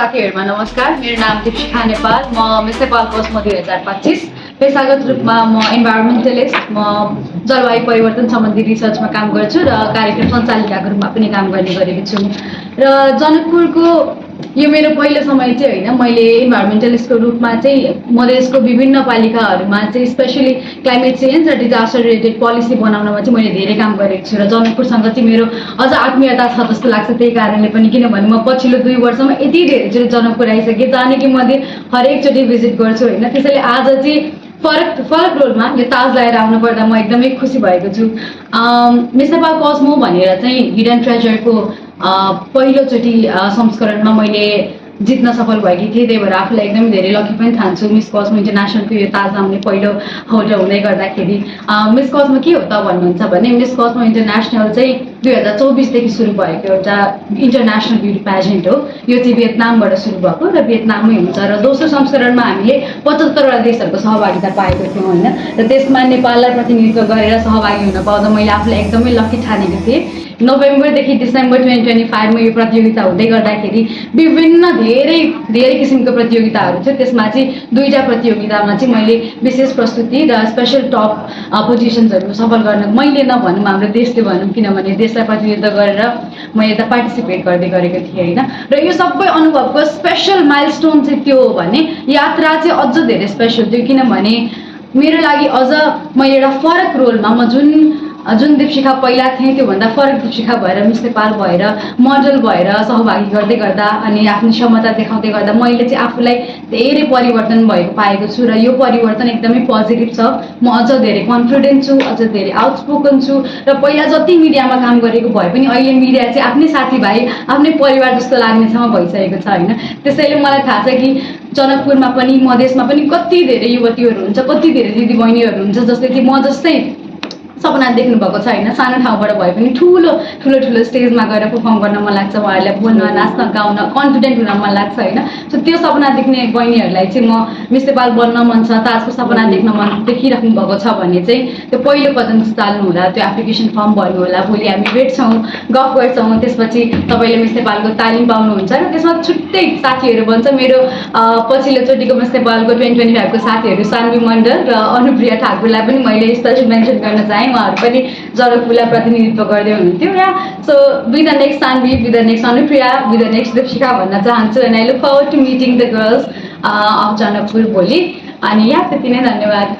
साथीहरुमा नमस्कार। मेरो नाम दीपशिखा नेपाल। म मिस नेपाल कोस्मो 2025। पेशागत रूपमा म इन्भाइरोन्मेन्टलिस्ट, म जलवायु परिवर्तन सम्बन्धी रिसर्चमा काम गर्छु र कार्यक्रम सञ्चालिकाको रूपमा पनि काम गर्ने गरेको छु। र जनकपुरको यो मेरो पहिलो समय चाहिँ होइन, मैले इन्भाइरोन्मेन्टलिस्टको रूपमा चाहिँ मधेसको विभिन्न पालिकाहरूमा चाहिँ स्पेसली क्लाइमेट चेन्ज र डिजास्टर रिलेटेड पोलिसी बनाउनमा चाहिँ मैले धेरै काम गरेको छु र जनकपुरसँग चाहिँ मेरो अझ आत्मीयता छ जस्तो लाग्छ। त्यही कारणले पनि, किनभने म पछिल्लो 2 वर्षमा यति धेरैचोटि जनकपुर आइसकेँ, जानेकी मध्ये हरेकचोटि भिजिट गर्छु होइन। त्यसैले आज चाहिँ फरक रोलमा यो ताज लगाएर आउनु पर्दा म एकदमै खुसी भएको छु। मिस नेपाल कोस्मो भनेर चाहिँ हिडन ट्रेजरको पहिलोचोटि संस्करणमा मैले जित्न सफल भएकी थिएँ। त्यही भएर आफूलाई एकदमै धेरै लकी पनि ठान्छु। मिस कोस्मो इन्टरनेसनलको यो ताज आउने पहिलो होल्डर हुँदै गर्दाखेरि मिस कोस्मो के हो त भन्नुहुन्छ भने, मिस कोस्मो इन्टरनेसनल चाहिँ 2024 देखि सुरु भएको एउटा इन्टरनेसनल ब्युटी प्याजेन्ट हो। यो चाहिँ भियतनामबाट सुरु भएको र भियतनाममै हुन्छ र दोस्रो संस्करणमा हामीले 75 वटा देशहरूको सहभागिता पाएको थियौँ होइन। र त्यसमा नेपाललाई प्रतिनिधित्व गरेर सहभागी हुन पाउँदा मैले आफूलाई एकदमै लकी ठानेको थिएँ। नोभेम्बरदेखि डिसेम्बर 2025मा यो प्रतियोगिता हुँदै गर्दाखेरि विभिन्न धेरै किसिमको प्रतियोगिताहरू थियो। त्यसमा चाहिँ 2टा प्रतियोगितामा चाहिँ मैले विशेष प्रस्तुति र स्पेसल टप पोजिसन्सहरू सफल गर्न, मैले नभनौँ हाम्रो देशले भनौँ, किनभने देशलाई प्रतिनिधित्व गरेर म यता पार्टिसिपेट गर्दै गरेको थिएँ होइन। र यो सबै अनुभवको स्पेसल माइलस्टोन चाहिँ त्यो हो भने यात्रा चाहिँ अझ धेरै स्पेसल थियो, किनभने मेरो लागि अझ म एउटा फरक रोलमा, म जुन दीपशिखा पहिला थिएँ त्योभन्दा फरक दीपशिखा भएर, मिस नेपाल भएर, मोडल भएर सहभागी गर्दै गर्दा अनि आफ्नो क्षमता देखाउँदै गर्दा मैले चाहिँ आफूलाई धेरै परिवर्तन भएको पाएको छु र यो परिवर्तन एकदमै पोजिटिभ छ। म अझ धेरै कन्फिडेन्ट छु, अझ धेरै आउटस्पोकन छु र पहिला जति मिडियामा काम गरेको भए पनि अहिले मिडिया चाहिँ आफ्नै साथीभाइ, आफ्नै परिवार जस्तो लाग्नेसम्म भइसकेको छ होइन। त्यसैले मलाई थाहा छ कि जनकपुरमा पनि, मधेसमा पनि कति धेरै युवतीहरू हुन्छ, कति धेरै दिदीबहिनीहरू हुन्छ जसले चाहिँ म जस्तै सपना देख्नु भएको छ होइन। सानो ठाउँबाट भए पनि ठुलो स्टेजमा गएर पर्फर्म गर्न मन लाग्छ, उहाँहरूलाई बोल्न, नाच्न, गाउन, कन्फिडेन्ट हुन मन लाग्छ होइन। सो त्यो सपना देख्ने बहिनीहरूलाई चाहिँ म मिस नेपाल बन्न मन छ, ताजको सपना देख्न मन देखिराख्नु भएको छ भने चाहिँ त्यो पहिलो कदम चाल्नु होला, त्यो एप्लिकेसन फर्म भर्नु होला। भोलि हामी भेट्छौँ, गफ गर्छौँ, त्यसपछि तपाईँले मिस नेपालको तालिम पाउनुहुन्छ र त्यसमा छुट्टै साथीहरू बन्छ। मेरो पछिल्लोचोटिको मिस नेपालको 2025को साथीहरू सान्वी मण्डल र अनुप्रिया ठाकुरलाई पनि मैले स्पेसल मेन्सन गर्न चाहेँ। उहाँहरू पनि जनकपुरलाई प्रतिनिधित्व गर्दै हुनुहुन्थ्यो र so with the next Sanvi, with the next Anupriya, with the next Dipshikha भन्न चाहन्छु। And I look forward to meeting the girls of Janakpur भोलि। अनि त्यति नै, धन्यवाद।